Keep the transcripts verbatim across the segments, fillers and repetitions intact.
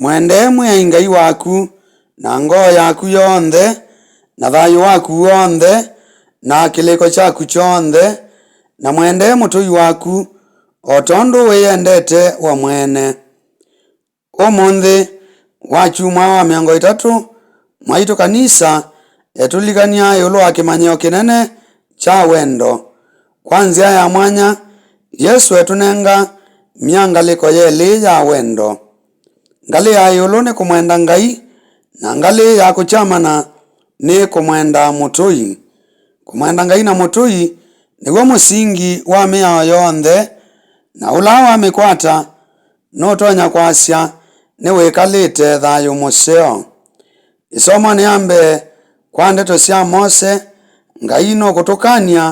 Mwendee Mwĩai Ngai waku na ngoo yaku yonthe, na thayũ waku w'onthe, na kĩlĩko kyaku kyonthe, na mwendee mũtũi waku o tondũ wĩyendete we mwene. Ũmũnthĩ wa kyumwa wa mĩongo ĩtatũ, mwaitũ kanisa etũlilikany'a ĩũlũ wa kĩmanyĩo kĩnene kya wendo. Kwa nzĩa ya mwanya, Yesũ etũnenga myangalĩko yelĩ ya wendo. Ngalĩ ya ĩũlũ nĩ kũmwenda Ngai, na ngalĩ ya kũkyamana nĩ kũmwenda mũtũi. Kũmwenda Ngai na mũtũi nĩw'o mũsingi wa mĩao yonthe, na ũla wamĩkwata nũtonya kwasya nĩwĩkalĩte thayũ mũseo. Ĩsomonĩ ya mbee kwa ndeto sya Mose, Ngai nũkũtũkany'a,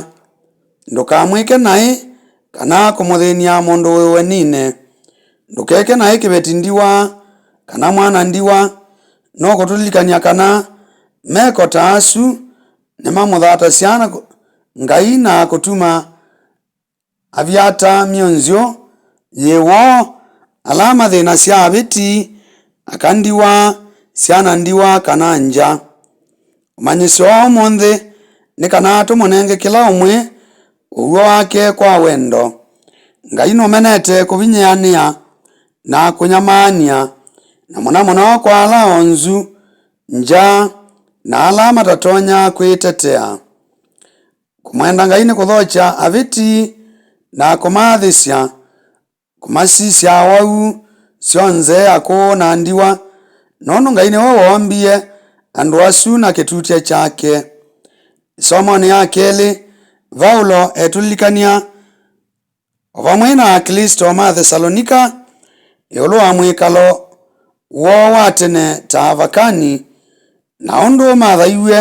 "Ndũkamwĩke naĩ kana kũmũthĩny'a mũndũ wĩ ũeninĩ. Ndũkeke naĩ kĩveti ndiwa kana mwana ndiwa." Nũkũtũlilikany'a kana meko ta asu nĩmamũthatasya na kũ-, Ngai na kũtuma avyata myonzyo yĩ woo ala mathĩnasya avĩti, aka ndiwa, syana ndiwa, kana ngya. Ũmanyĩsyo wa ũmũnthĩ nĩ kana tũmũnenge kĩla ũmwe ũw'o wake kwa wendo. Ngai nũmenete kũvinyĩanĩa na kũnyamaany'a, na mũno mũno kwa ala onzu, ngya, na ala matatonya kwĩtetea. Kũmwenda Ngai nĩ kũthokya avĩti na kũmaathĩsya, kũmasisya awau, syonthe, akũũ na ndiwa, nũndũ Ngai nĩwe woombie andũ asu na kĩtutya kyake. Ĩsomonĩ ya kelĩ, Vaulo etũlilikany'a, o vamwe na Aklĩsto ma Thesalonika, ĩũlũ wa mwĩkalo woo wa tene ta avakani, na ũndũ mathaiw'e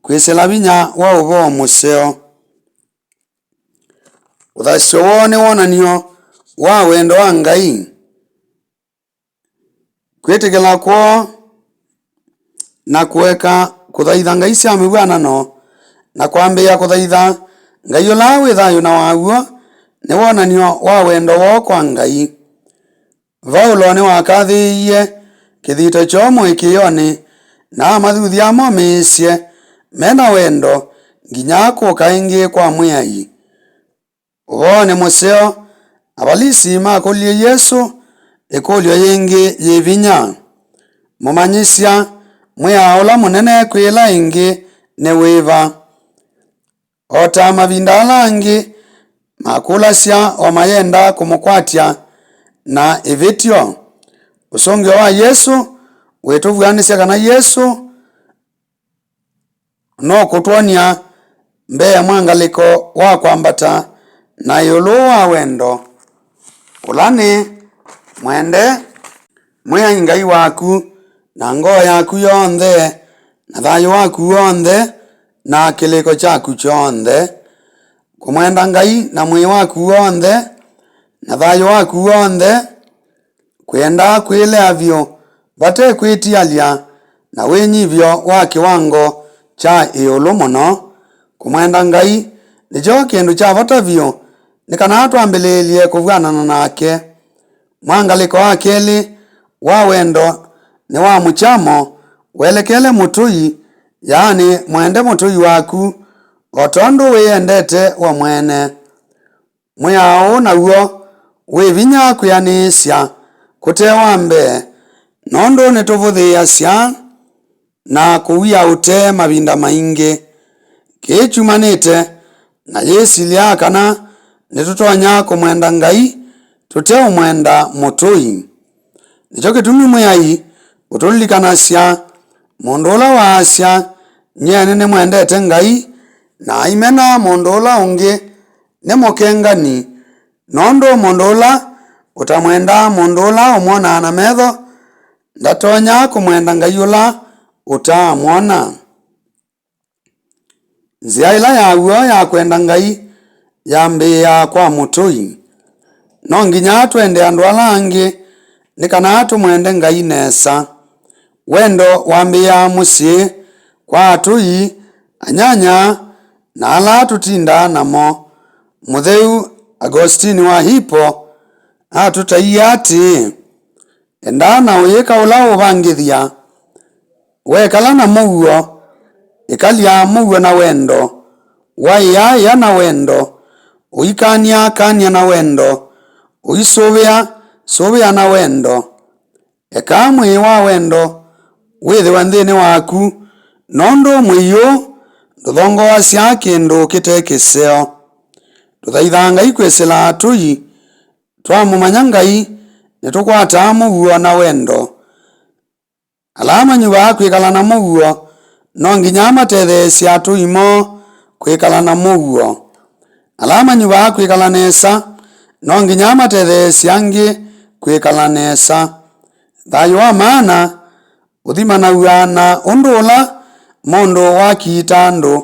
kwĩsĩla vinya wa ũvoo mũseo. Ũthasyo woo nĩ wonany'o wa wendo wa Ngai. Kwĩtĩkĩla kwoo na kũeka kũthaitha ngai sya mĩvw'anano na kwambĩĩa kũthaitha Ngai ũla wĩ thayũ na wa w'o nĩ wonany'o wa wendo woo kwa Ngai. Vaulo nĩwakathĩĩie kĩthito kyoo mũĩkĩĩonĩ na amathuthya momĩĩsye me na wendo nginya kũka ĩngĩ kwa Mwĩai. Ũvoonĩ mũseo, Avalisi makũlilye Yesũ ĩkũlyo yĩngĩ yĩ vinya, "Mũmanyĩsya, mwĩao ũla mũnene kwĩ ĩla ĩngĩ nĩ wĩva?" O ta mavinda ala angĩ, makũlasya o mayenda kũmũkwatya na ĩvĩtyo. Ũsũngĩo wa Yesũ wĩtũvuanĩsya kana Yesũ nũkũtwony'a mbee mwangalĩko wa kwambata na ĩũlũ wa wendo, ũla nĩ, "Mwende Mwĩai Ngai waku na ngoo yaku yonthe, na thayũ waku w'onthe, na kĩlĩko kyaku kyonthe." Kũmwenda Ngai na mwĩĩ waku w'onthe, na thayũ waku w'onthe, kwĩenda kwĩlea vyũ vate kwĩtialya na wĩnyivyo wa kĩwango kya ĩũlũ mũno. Kũmwenda Ngai nĩkyo kĩndũ kya vata vyũ nĩ kana twambĩlĩĩlye kũvw'anana nake. Mwangalĩko wa kelĩ wa wendo nĩ wa mũkyamo welekele mũtũi, yaani, "Mwende mũtũi waku o tondũ wĩyendete we mwene." Mwĩao ũũ naw'o wĩ vinya kwĩanĩĩsya kũte wa mbee, nũndũ nĩtũvũthĩĩasya na kũwia ũtee mavinda maingĩ. Kĩĩ kyumanĩte na yĩsilya kana nĩtũtonya kũmwenda Ngai tũteũmwenda mũtũi. Nĩkyo kĩtumi Mwĩai ũtũlilikanasya, "Mũndũ ũla waasya, 'Nyie nĩnĩmwendete Ngai,' na aimena mũndũ ũla ũngĩ, nĩ mũkengani, nũndũ mũndũ ũla ũtamwendaa mũndũ ũla ũmwonaa na metho, ndatonya kũmwenda Ngai ũla ũtaamwona." Nzĩa ĩla ya w'o ya kwenda Ngai yambĩĩaa kwa mũtũi. No nginya twende andũ ala angĩ nĩ kana tũmwende Ngai nesa. Wendo wambĩĩaa mũsyĩ, kwa atũi, anyanya, na ala tũtindaa namo. Mũtheu Agostini wa Hippo atũtaie atĩĩ, Endaa na ũyĩka ũla ũũvangĩthya. Wekala na mũuo, ĩkalya mũuo na wendo. Waĩa, ĩa na wendo. Ũikany'a, kany'a na wendo. Ũisũvĩa, sũvĩa na wendo. Eka mwĩĩ wa wendo wĩthĩwe nthĩnĩ waku, nũndũ mwĩĩ ũũ ndũthongoasya kĩndũ kĩte kĩseo. Tũthaithaa Ngai kwĩsĩla atũi. Twamũmanya Ngai, nĩtũkwataa mũuo na wendo. Ala manyuvaa kwĩkala na mũuo, no nginya matetheesye atũi moo kwĩkala na mũuo. Ala manyuvaa kwĩkala nesa, no nginya matetheesye angĩ kwĩkala nesa. Thayũ wa maana ũthimanaw'a na ũndũ ũla mũndũ wakiita andũ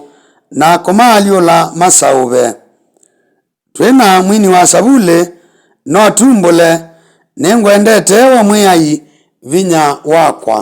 na kũmaalyũla masaũve. Twĩ na mwini wa Savulĩ, no tumbũle, "Nĩngwendete we Mwĩai, vinya wakwa."